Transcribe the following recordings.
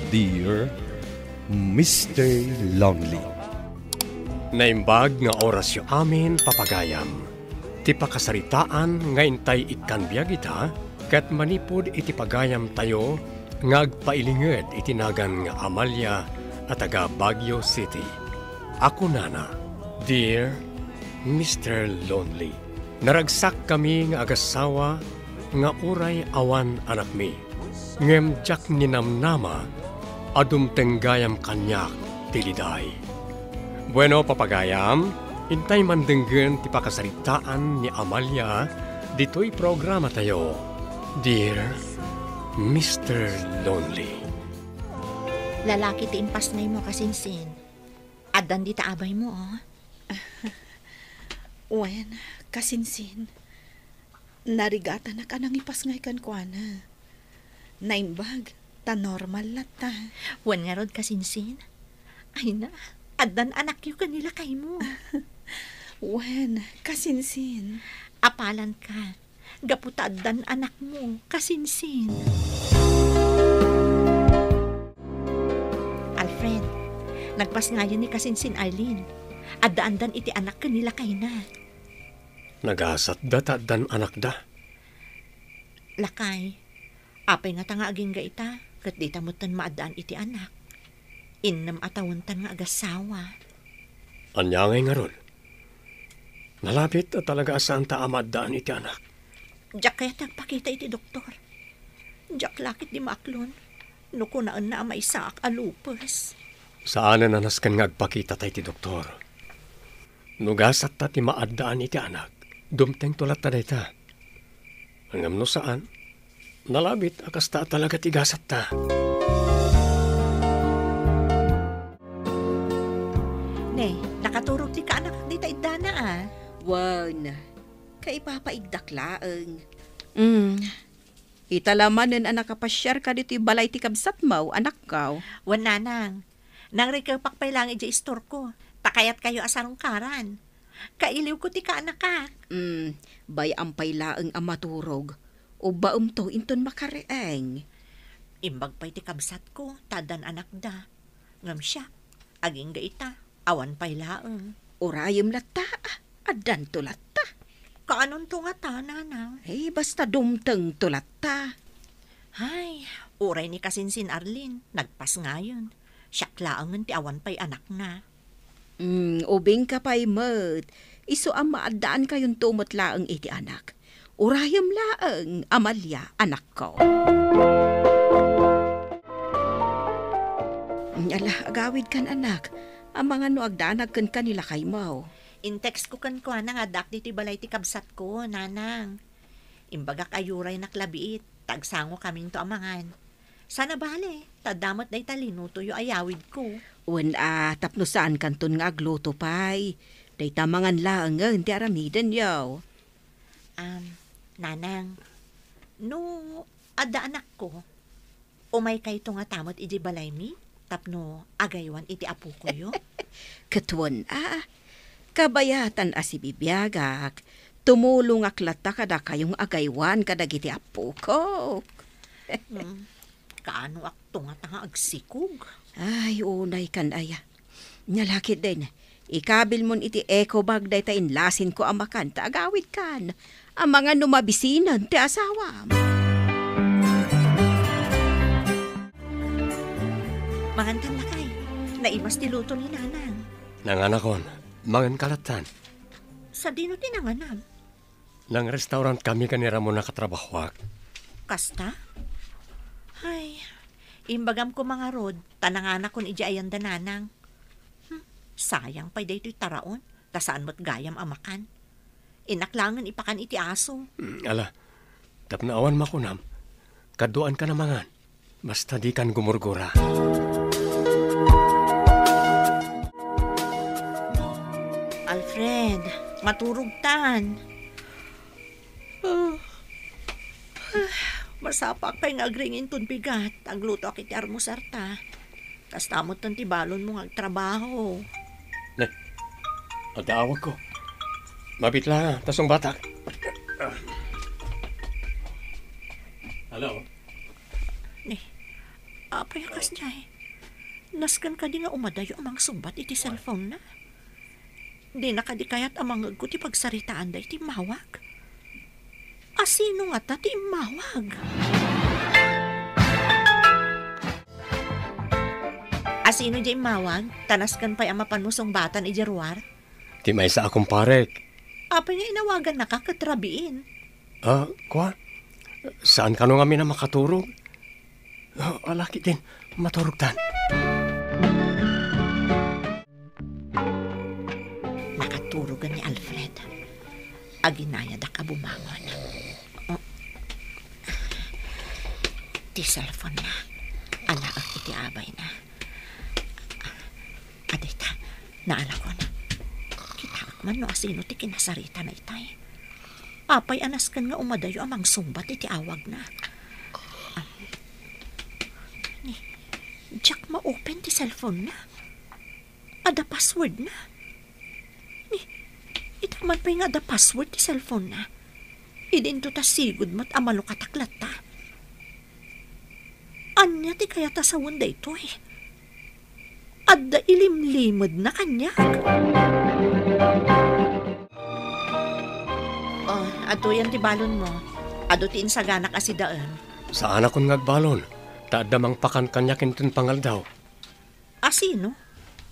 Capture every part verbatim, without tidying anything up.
Dear Mister Lonely. Naimbag nga orasyo amin, papagayam. Ti pakasaritaan nga intay ikkan biag ita, ket manipud iti pagayamtayo nga agpailinged iti nagan nga Amalia a taga Baguio City. A kunana, Dear Mister Lonely, naragsakkami nga agassawa nga uray awan anakmi. Ngem diak ninamnama a dumteng gayam kaniak ti liday. Bueno, papagayam, intay man denggen ti pakasaritaan ni Amalia ditoy programatayo, Dear Mister Lonely. Lalaki ti impasngaymo, kasinsin. Addan dita abaymo, oh. Wen, kasinsin. Narigatanak a nangipasngay kenkuana. Naimbag, ta normal latta. Wen ngarud, kasinsin. Ay na, addan anakyo ken ni lakaymo. Wen, kasinsin. Apalanka, gapu ta addan anakmo, kasinsin. Alfred, nagpasngayen ni kasinsin Arlene. Addaandan iti anak ken ni lakayna. Nagasatda ta addan anakda. Lakay, apay ngata nga agingga ita, ket dita metten maaddaan iti anak? Innem a tawentan nga agassawa. Ania ngay ngarud? Nalabit a talaga a saanta a maaddaan iti anak. Diak kayat nga agpakita iti doktor. Diak la ketdi maaklon no kunaenna a maysaak a lupus. Saanen a nasken nga agpakitata iti doktor. No gasatta ti maaddaan iti anak, dumtengto latta dayta. Ngem no saan, nalabit a kasta a talaga ti gasatta. Ne, nakaturog ti kaanakak dita iddana, a. Wen, kaipapaigdak laeng. Mm. Ita la manen a nakapasiarka ditoy balay ti kabsatmo, anakko. Wen, nanang. Nangrikepak pay laeng idiay istorko, ta kayatkayo a sarungkaran. Kailiwko ti kaanakak. Mm, bay-am pay laeng a maturog. Ubbaemto inton makareeng. Imbag pay ti kabsatko, ta addan anakda. Ngem siak, agingga ita, awan pay laeng. Urayem latta, addanto latta. Kaanonto ngata, nanang? Eh, basta dumtengto latta. Ay, uray ni kasinsin Arlene, nagpasngayen. Siak laengen ti awan pay anakna. Mm, ubingka pay met. Isu a maaddaankayon to met laeng iti anak. Urayem laeng, Amalia, anakko. Ala, agawidkan, anak. Amangan no agdanag kenka ni lakaymo. In-text ko kenkuana nga addaak ditoy balay ti kabsatko, nanang. Imbagak a uraynak la biit, ta agsangokaminto a mangan. Saan a bale, ta adda met dayta linutoyo a yawidko. Wen a, tapno saankanton nga agluto pay. Dayta mangan laengen ti aramidenyo. Am, nanang, no adda anakko, umaykayto ngata met idiay balaymi tapno agaywan iti apokoyo? Ket wen a, kabayatan a sibibiagak, tumulongak latta kadakayo nga agaywan kadagiti appokok. Hmm, kaanoakto ngata nga agsikog? Ay, unaykan aya. Nia la ketdin, ikabilmon iti eco bag dayta inlasinko a makan ta agawidkan. Amangan no mabisinen ti asawam. Mangankan, lakay. Naimas ti luto ni Nanang. Nanganakon, manganka lattan. Sadino ti nanganam? Nang-restaurant kami ken ni Ramon a katrabahoak. Kasta? Ay, imbagam koma ngarud, ta nanganakon idiay ayan da Nanang. Hmm, sayang pay daytoy taraon, ta saan met gayam a makan. Innak laengen ipakan iti aso. Hmm, ala, tapno awan makunam, kaduaankan a mangan. Basta dikan gumurgura. Alfred, maturogtan. Ah. Masapaak pay nga agring inton bigat. Aglutoak iti armusarta. Kasta metten ti balonmo nga agtrabaho. Ne, adda awagko. Mabit la, ta sungbatak. Hello? Ne, Apay a kasdiay? Nasken kadi nga umadayo a mangsungbat iti cellphone-na? Dina kadi kayat a mangegko ti pagsaritaanda iti immawag? Asino ngata ti immawag? Asino diay immawag? Ta nasken pay a mapanmo sungbatan idiay ruar? Ti maysa a kumparek. Apay nga inawagannaka ket rabiin? Ah, kua? Saan kano ngamin a makaturog? Ah, ala ketdin, maturogtan. Nakaturogen ni Alfred. Aginayadak a bumangon. Oh. Ti cellphone-na. Alaek iti abayna. Adita, naalakon. Kitaek man no asino ti kinasaritana itay. Apay a nasken nga umadayo a mangsungbat iti awagna. Ah, ni, diak ma-open ti cellphone-na. Adda password-na. Ni, ita man pay nga adda password ti cellphone-na. Idinto ta sigud met a malukatak latta. Ania ti kayat a sawen daytoy? Adda ilimlimedna kaniak. Oh, adtoyen ti balonmo. Adu ti insaganak a sidaem. Saanakon nga agbalon, ta adda mangpakan kaniak inton pangaldaw. Asino?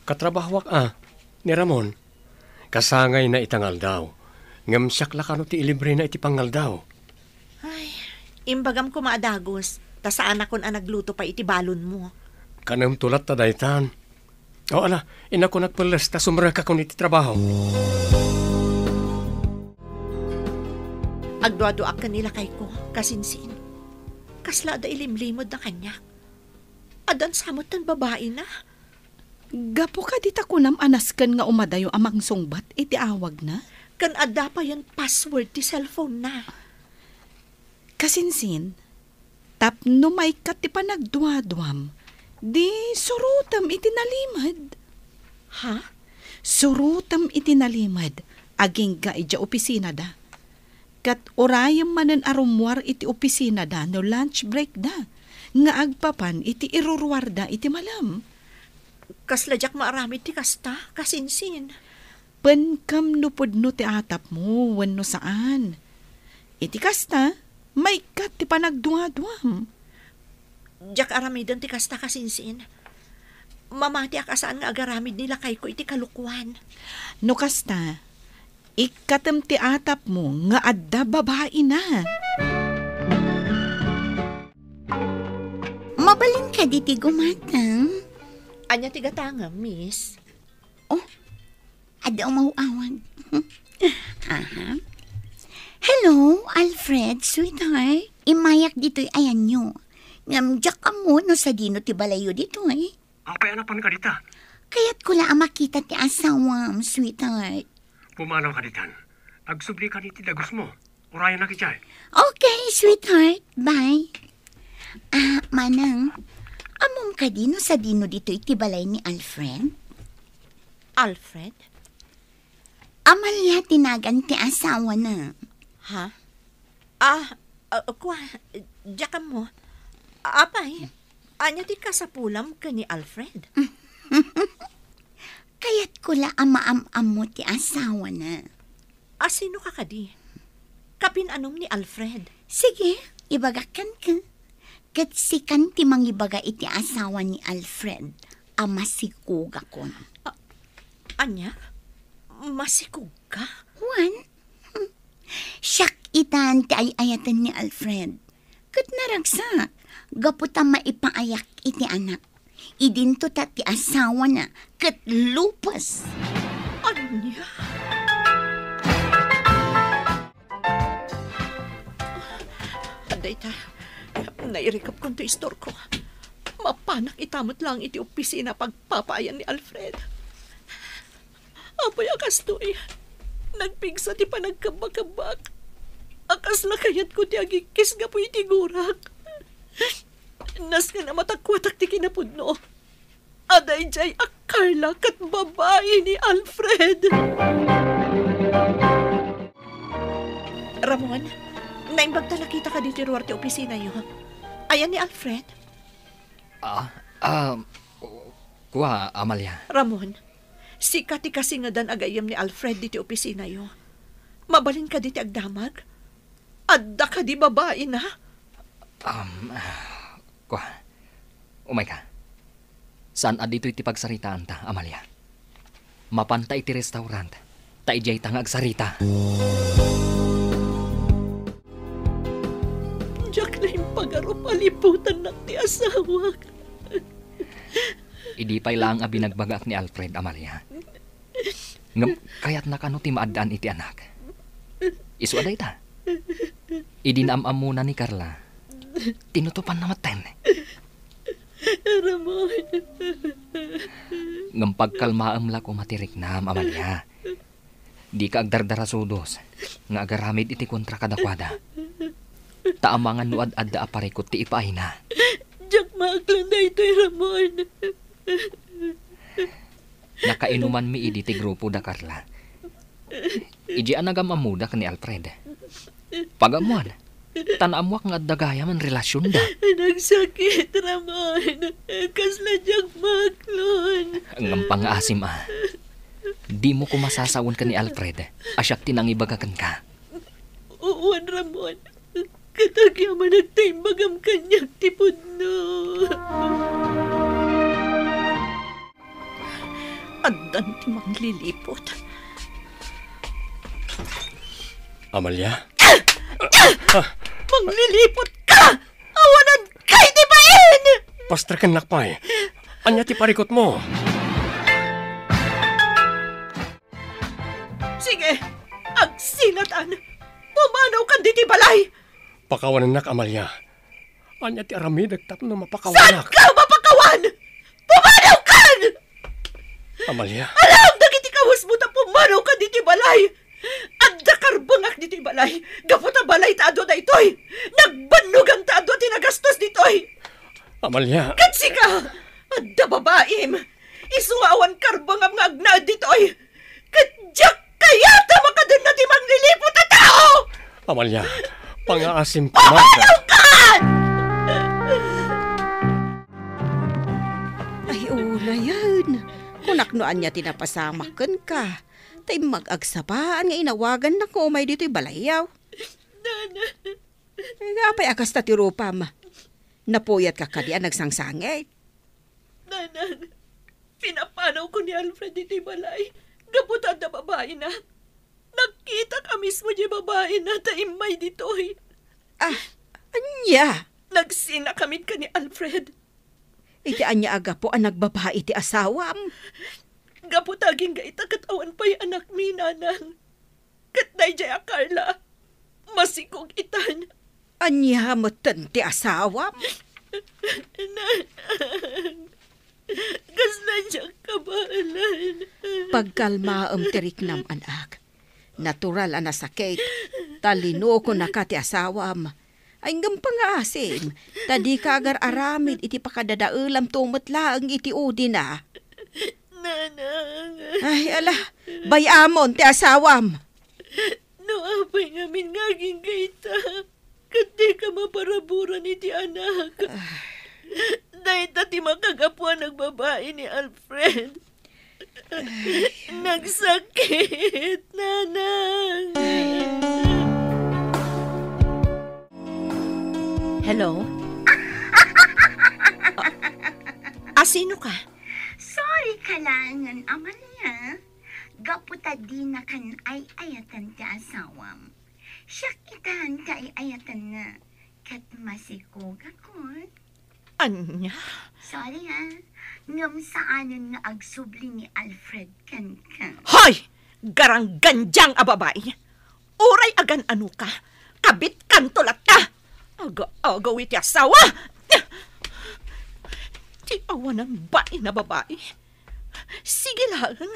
Katrabahoak a, ni Ramon. Kasangayna ita nga aldaw, ngem siak la kano ti ilibrena iti pangaldaw. Ay, imbagam koma a dagus, ta saanakon a nagluto pay iti balonmo. Kanemto latta daytan. O, ala, innakonak pelles ta sumrekakon iti trabaho. Agduaduaak ken ni lakayko, kasinsin. Kasla adda ilimlimedna kaniak. Addan sa metten babaina. Gapu kadi ta kunam a nasken nga umadayo a mangsungbat iti awagna? Ken adda payen password ti cellphone-na. Kasinsin, tapno maikkat ti panagduaduam, di surotem iti nalimed. Ha? Surotem iti nalimed, agingga idiay opisinada. Ket urayem manen a rummuar iti opisinada no lunch breakda, nga agpapan iti iruruarda iti malem. Kasla diak maaramid ti kasta, kasinsin. Penkem no pudno ti atapmo wenno saan. Iti kasta, maikkat ti panagduaduam. Diak aramiden ti kasta, kasinsin. Mamatiak a saan nga agaramid ni lakayko iti kalokuan. No kasta, ikkatem ti atapmo nga adda babaina. Mabalin kadi ti gumatang? Ania ti gatangem, miss? Oh, adda umaw-awag. Aha. Hello, Alfred, sweetheart. Immayak ditoy ayanyo. Ngem diak ammo no sadino ti balayyo ditoy. Apay a napan ka dita? Kayatko la a makita ti asawam, sweetheart. Pumanaw ka ditan. Agsubli ka iti dagusmo. Urayan na kitay. Okay, sweetheart. Bye. Ah, Manang, ammom kadi no sadino ditoy ti balay ni Alfred? Alfred? Amalia ti nagan ti asawana. Ha? Ah, ah, kua, diak ammo. Apay, ania ti kasapulam ken ni Alfred? Kayatko la a maam-ammo ti asawana. Asino ka kadi? Kapin-anom ni Alfred? Sige, ibagak kenka. Ket sikan ti mangibaga iti asawa ni Alfred a masikogakon. A-, ania? Masikogka? Wen, siak itan ti ay-ayaten ni Alfred. Ket naragsak, gapu ta maipaayak iti anak. Idinto ta ti asawana ket lupes. Ania? Dayta, nairikepkon ti istorko. Mapanak ita met laeng iti opisina pagpapaayan ni Alfred. Apay a kastoy, nagpigsa ti panagkebbakebbak a kasla kayatko ti agikkis gapu iti gurak. Nasken a matakuatak ti kinapudno a daydiay a Carla ket babai ni Alfred. Ramon, naimbag ta nakita ka ditoy ruar ti opisinayo. Ayan ni Alfred? Ah, ah, kua, Amalia. Ramon, sika ti kasingedan a gayyem ni Alfred diti opisinayo. Mabalin kadi ti agdamag? Adda kadi babaina? Um, kua, umayka. Saan a ditoy ti pagsaritaanta, Amalia. Mapanta iti restaurant, ta idiayta nga agsarita. Diak la impagarup a liputannak ti asawak. Idi pay laeng a binagbagaak ni Alfred, Amalia. Ngem kayatna kano ti maaddaan iti anak. Isu a dayta. Idi naam-ammona ni Carla, tinutopanna metten. Ramon. Ngem pagkalmaem la koma ti riknam, Amalia. Dika agdardarasudos nga agaramid iti kontra kadakuada. Ta amangan no ad-adda a parikut ti ipaayna. Diak maaklon daytoy, Ramon. Nakainumanmi idi ti grupo da Carla. Idiay a nagam-ammoda ken ni Alfred. Pag-ammoan, ta naammoak nga adda gayam a relasionda. Nagsakit, Ramon. Kasla diak maaklon. Ngem pangngaasim a. Dimo koma sasawen ken ni Alfred a siak ti nangibaga kenka. Wen, Ramon. Ket agyamanak ta imbagam kaniak ti pudno. Addan ti mangliliput. Amalia? Mangliliput ka! Awanan ka iti bain! Pastrekennak pay. Ania ti parikutmo? Sige, agsilatan! Pumanawkan ditoy balay! Pakawanennak, Amalia. Ania ti aramidek tapno mapakawanak? Saanka mapakawan? Pumanawkan! Amalia. Alam dagiti kawesmo ta pumanawkan ditoy balay. Adda karbengak ditoy balay. Gapu ta balay ta adu daytoy. Nagbannogan ta adu ti nagastos ditoy. Amalia. Ket sika, adda babaim. Isu nga awan karbengam nga agnaed ditoy. Ket diak kayat a makadenna ti mangliliput a tao! Amalia, pangngaasim koma. Pumanawkan! Ay, unayen. Kunak no ania ti napasamak kenka. Ta immag agsabaan nga inawagannak nga umay ditoy balayyo. Nana. Apay a kasta ti rupam? Napuyatka kadi a nagsangsangit? Nanang, pinapanawko ni Alfred ditoy balay gapu ta adda babaina. Nakkitak a mismo diay babaina ta immay ditoy. Ah, ania? Nagsinakamin ken ni Alfred. Iti ania a gapu a nagbabai ti asawam? Gapu ta agingga ita ket awan pay anakmi, Nanang. Ket daydiay a Carla, masikog itan. Ania metten ti asawam? Nanang, kasla diak kabaelan. Pagkalmaem ti riknam, anak. Natural a nasakit, ta linukonaka ti asawam. Ay, ngem pangngaasim, ta dika agar-aramid iti pakadadaelamto met laeng iti udina. Nanang. Ay, ala, bay-amon ti asawam. No apay ngamin nga agingga ita, ket dika maparaburan iti anak. Ah. Dayta ti makagapu a nagbabai ni Alfred. Nagsakit, Nanang. Hello? Ah, ah, sino ka? Sorry ka laengen, Amalia. Gapu ta dinakan ay-ayaten ti asawam. Siak itan ti ay-ayatenna, ket masikogakon. Ania? Sorry, ha. Ngem saanen nga agsubli ni Alfred kenka. Hoy! Garanggandiang a babai! Uray agan-anoka, kabitkanto latta! Aga-agaw iti asawa! Ti awanan bain a babai. Sige laeng,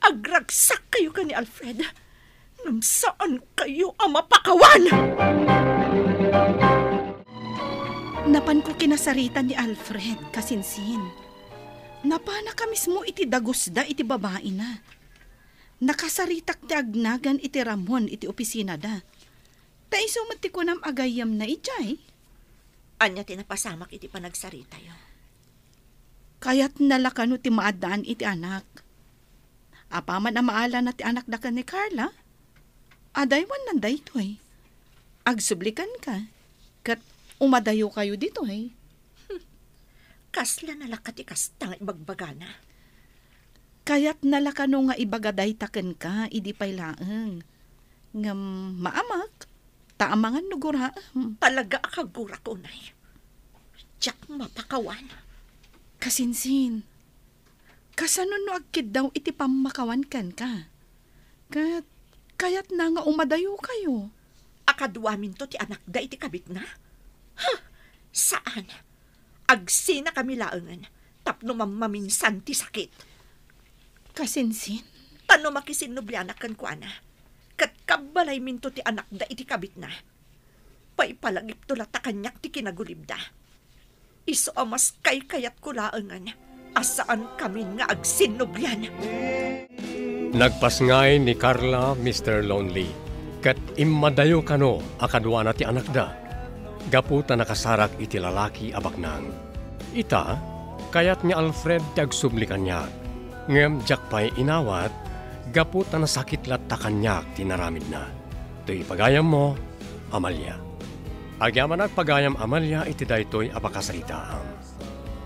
agragsak kayo ken ni Alfred. Ngem saan kayo a mapakawan! Napanko kinasaritan ni Alfred, kasinsin. Napanaka mismo iti dagusda iti babaina. Nakasaritak ti agnagan iti Ramon iti opisinada. Ta isu met ti kunam a gayyemna idiay. Ania ti napasamak iti panagsaritayo? Kayatna la kano ti maaddaan iti anak. Apaman a maalana ti anakda ken ni Carla, adaywanna daytoy. Agsubli kenka, ket umadayokayo ditoy. Kasla nalaka ti kasta nga ibagbagana. Kayatna la kano nga ibaga dayta kenka idi pay laeng. Ngem maamak, ta amangan no guraem. Talaga a kagurak unay. Diak mapakawan. Kasinsin, kasano no agkiddaw iti pammakawan kenka? Ket kayatna nga umadayokayo. A kaduaminto ti anakda iti kabitna? Huh! Saan. Agsinakami laengen tapno mammaminsan ti sakit. Kasinsin? Ta no makisinnublianak kenkuana, ket kabbalayminto ti anakda iti kabitna, paipalagipto latta kaniak ti kinagulibda. Isu a mas kaykayatko laengen a saankamin nga agsinnublian. Nagpasngay ni Carla, Mister Lonely, ket immadayo kano a kaduana ti anakda, gapu ta nakasarak iti lalaki a baknang. Ita, kayat ni Alfred ti agsubli kaniak, ngem diak pay inawat gapu ta nasakit latta kaniak ti naramidna. Toy ipagayammo, Amalia. Agyamanak pagayam, Amalia, iti daytoy a pakasaritaam.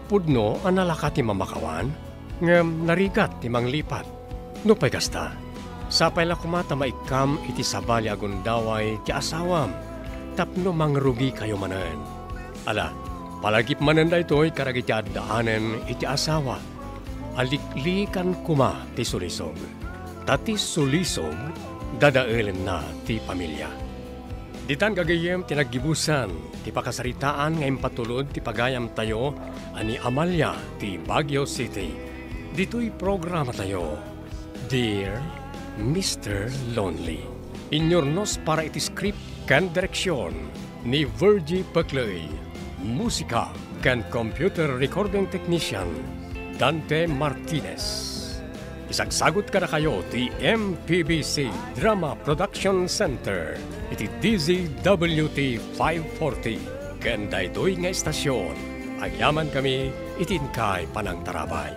Pudno a nalaka ti mamakawan, ngem narigat ti manglipat. Nupay kasta, sapay la koma ta maikkam iti sabali a gundaway ti asawam tapno mangrugikayo manen. Ala, palagip manen daytoy kadagiti addaanen iti asawa a liklikan koma ti sulisog. Ta ti sulisog, dadaelenna ti pamilia. Ditan gagayyem ti naggibusan ti pakasaritaan nga impatulod ti pagayamtayo a ni Amalia ti Baguio City. Ditoy programatayo, Dear Mister Lonely. Inyurnos para iti script ken direksion ni Virgie Pecley. Musika ken computer recording technician, Dante Martinez. Isagsagut kadakayo ti M P B C Drama Production Center iti D Z W T five forty. Ken daytoy nga estasion, agyamankami iti inkay panangtarabay.